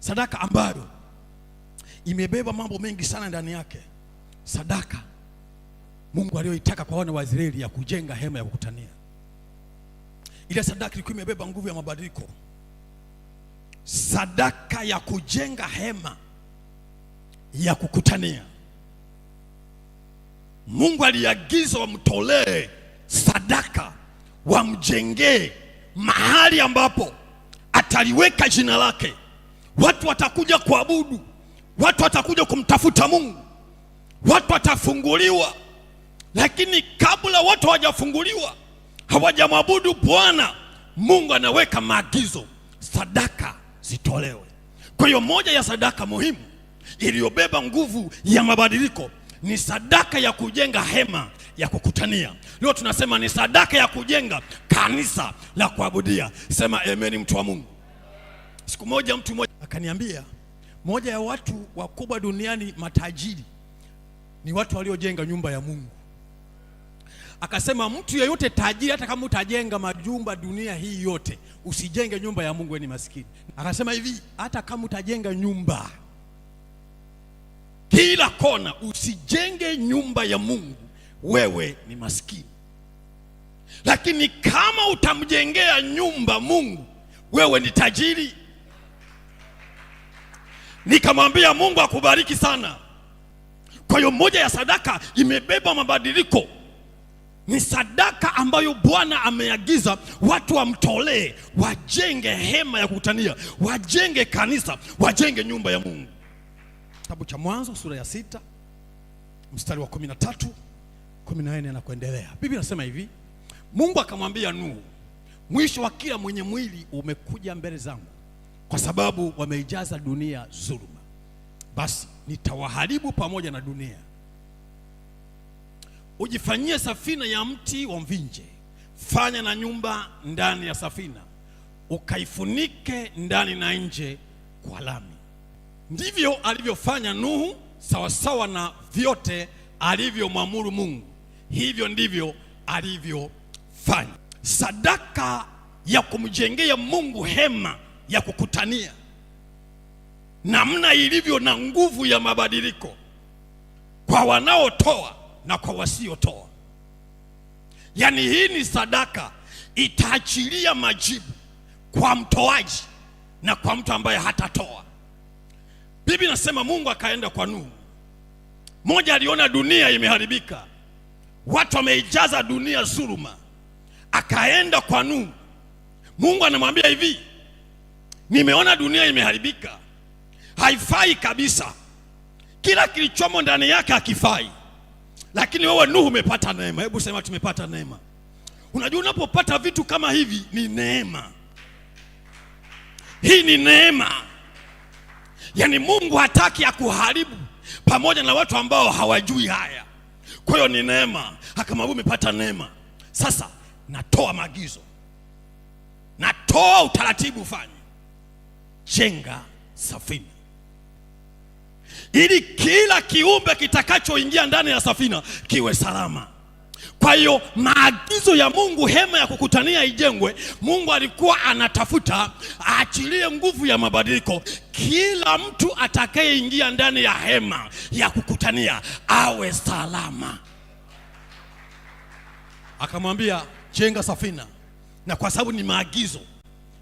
Sadaka ambayo imebeba mambo mengi sana ndani yake. Sadaka Mungu aliyoitaka kwa wana wa Israeli ya kujenga hema ya kukutania. Ile sadaka ilikuwa imebeba nguvu ya mabadiliko. Sadaka ya kujenga hema ya kukutania. Mungu aliagiza wamtolee sadaka, wamjengee mahali ambapo ataliweka jina lake. Watu watakuja kuabudu, watu watakuja kumtafuta Mungu, watu watafunguliwa. Lakini kabla watu hawajafunguliwa, hawajamwabudu Bwana, Mungu anaweka maagizo, sadaka zitolewe. Kwa hiyo moja ya sadaka muhimu iliyobeba nguvu ya mabadiliko ni sadaka ya kujenga hema ya kukutania. Leo tunasema ni sadaka ya kujenga kanisa la kuabudia. Sema amen, mtu wa Mungu. Siku moja mtu mmoja akaniambia, moja ya watu wakubwa duniani matajiri ni watu waliojenga nyumba ya Mungu. Akasema mtu yeyote tajiri, hata kama utajenga majumba dunia hii yote, usijenge nyumba ya Mungu, wewe ni maskini. Akasema hivi, hata kama utajenga nyumba kila kona, usijenge nyumba ya Mungu, wewe ni maskini. Lakini kama utamjengea nyumba Mungu, wewe ni tajiri. Nikamwambia Mungu akubariki sana. Kwa hiyo moja ya sadaka imebeba mabadiliko ni sadaka ambayo Bwana ameagiza watu wamtolee, wajenge hema ya kukutania, wajenge kanisa, wajenge nyumba ya Mungu. Kitabu cha Mwanzo sura ya 6 mstari wa 13, 14 na kuendelea. Biblia inasema hivi, Mungu akamwambia Nuhu, mwisho wa kila mwenye mwili umekuja mbele zangu, kwa sababu wameijaza dunia dhuluma, basi nitawaharibu pamoja na dunia. Ujifanyie safina ya mti wa mvinje, fanya na nyumba ndani ya safina, ukaifunike ndani na nje kwa lami. Ndivyo alivyofanya Nuhu, sawasawa na vyote alivyomwamuru Mungu, hivyo ndivyo alivyofanya. Sadaka ya kumjengea Mungu hema ya kukutania, namna ilivyo na nguvu ya mabadiliko kwa wanaotoa na kwa wasiotoa. Yaani hii ni sadaka itaachilia majibu kwa mtoaji na kwa mtu ambaye hatatoa. Biblia inasema Mungu akaenda kwa Nuhu. Mmoja aliona dunia imeharibika, watu wameijaza dunia dhuluma, akaenda kwa Nuhu. Mungu anamwambia hivi, nimeona dunia imeharibika, haifai kabisa, kila kilichomo ndani yake hakifai, lakini wewe Nuhu umepata neema. Hebu sema tumepata neema. Unajua, unapopata vitu kama hivi ni neema. Hii ni neema. Yaani Mungu hataki akuharibu pamoja na watu ambao hawajui haya. Kwa hiyo ni neema. Akamwambia umepata neema, sasa natoa maagizo, natoa utaratibu, ufanye jenga safina, ili kila kiumbe kitakachoingia ndani ya safina kiwe salama. Kwa hiyo maagizo ya Mungu, hema ya kukutania ijengwe, Mungu alikuwa anatafuta aachilie nguvu ya mabadiliko. Kila mtu atakayeingia ndani ya hema ya kukutania awe salama. Akamwambia jenga safina, na kwa sababu ni maagizo,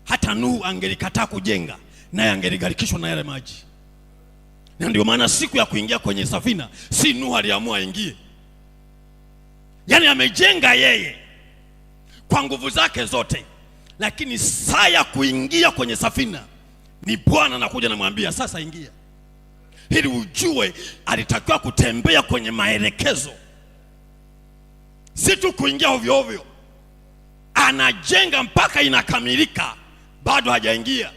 hata Nuhu angelikataa kujenga, naye angeligarikishwa na yale maji. Na ndio maana siku ya kuingia kwenye safina, si Nuhu aliamua aingie, yaani amejenga yeye kwa nguvu zake zote, lakini saa ya kuingia kwenye safina ni Bwana anakuja namwambia sasa ingia, ili ujue alitakiwa kutembea kwenye maelekezo, si tu kuingia ovyo ovyo. Anajenga mpaka inakamilika, bado hajaingia.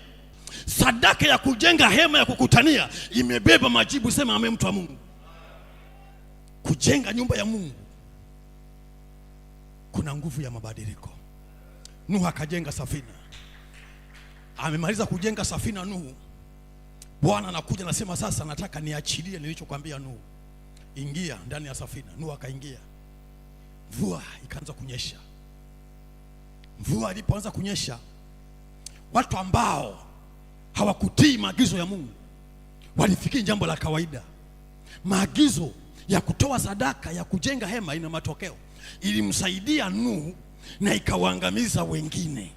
Sadaka ya kujenga hema ya kukutania imebeba majibu. Sema amen, mtu wa Mungu. Kujenga nyumba ya Mungu kuna nguvu ya mabadiliko. Nuhu akajenga safina. Amemaliza kujenga safina Nuhu, Bwana anakuja anasema, sasa nataka niachilie nilichokwambia Nuhu, ingia ndani ya safina. Nuhu akaingia, mvua ikaanza kunyesha. Mvua ilipoanza kunyesha, watu ambao Hawakutii maagizo ya Mungu, walifikiri jambo la kawaida. Maagizo ya kutoa sadaka ya kujenga hema ina matokeo, ilimsaidia Nuhu na ikawaangamiza wengine.